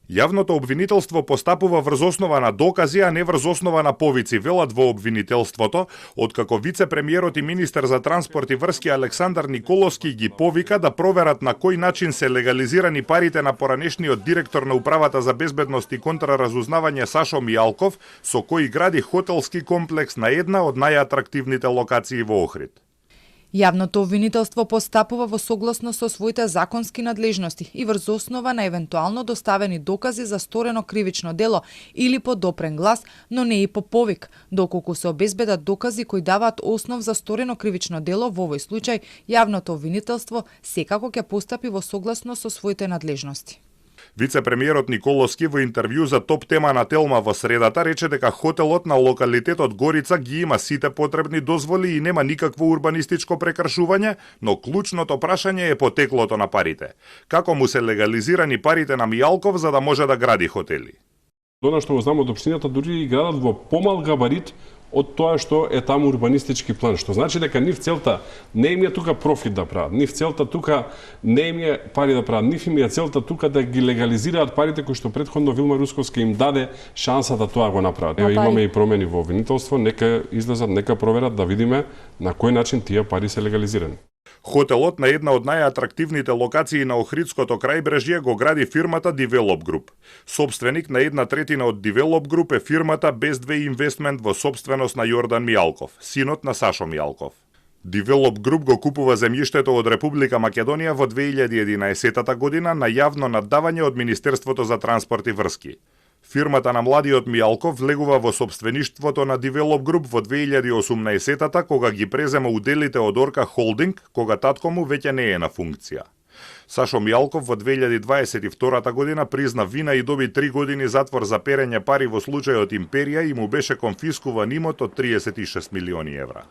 Јавното обвинителство постапува врз основа на докази, а не врз основа на повици, велат во обвинителството, откако вице-премиерот и министер за транспорт и врски Александар Николовски ги повика да проверат на кој начин се легализирани парите на поранешниот директор на Управата за безбедност и контраразузнавање Сашо Мијалков, со кој гради хотелски комплекс на една од најатрактивните локации во Охрид. Јавното обвинителство постапува во согласност со своите законски надлежности и врз основа на евентуално доставени докази за сторено кривично дело или по допрен глас, но не и по повик, доколку се обезбедат докази кои даваат основ за сторено кривично дело. Во овој случај јавното обвинителство секако ќе постапи во согласност со своите надлежности. Вице-премиерот Николовски во интервју за Топ тема на Телма во средата рече дека хотелот на локалитетот Горица ги има сите потребни дозволи и нема никакво урбанистичко прекршување, но клучното прашање е потеклото на парите. Како му се легализирани парите на Мијалков за да може да гради хотели? Она што го знам од општината, дури и градат во помал габарит од тоа што е таму урбанистички план, што значи дека нив целта не им е тука профит да прават, нив целта тука не им е пари да прават, нив им е целта тука да ги легализираат парите кои што претходно Вилма Русковска им даде шанса да тоа го направат. Ево имаме и промени во обвинителство, нека излезат, нека проверат да видиме на кој начин тие пари се легализирани. Хотелот на една од најатрактивните локации на Охридското крајбрежје го гради фирмата Develop Group. Собственик на 1/3 од Develop Group е фирмата Best Way Investment во собственост на Јордан Мијалков, синот на Сашо Мијалков. Develop Group го купува земјиштето од Република Македонија во 2011 година на јавно наддавање од Министерството за транспорт и врски. Фирмата на младиот Мијалков влегува во собствеништвото на Develop Group во 2018-та, кога ги презема уделите од Орка Холдинг, кога татко му веќе не е на функција. Сашо Мијалков во 2022 година призна вина и доби 3 години затвор за перење пари во случајот Империја и му беше конфискуван имот од 36 милиони евра.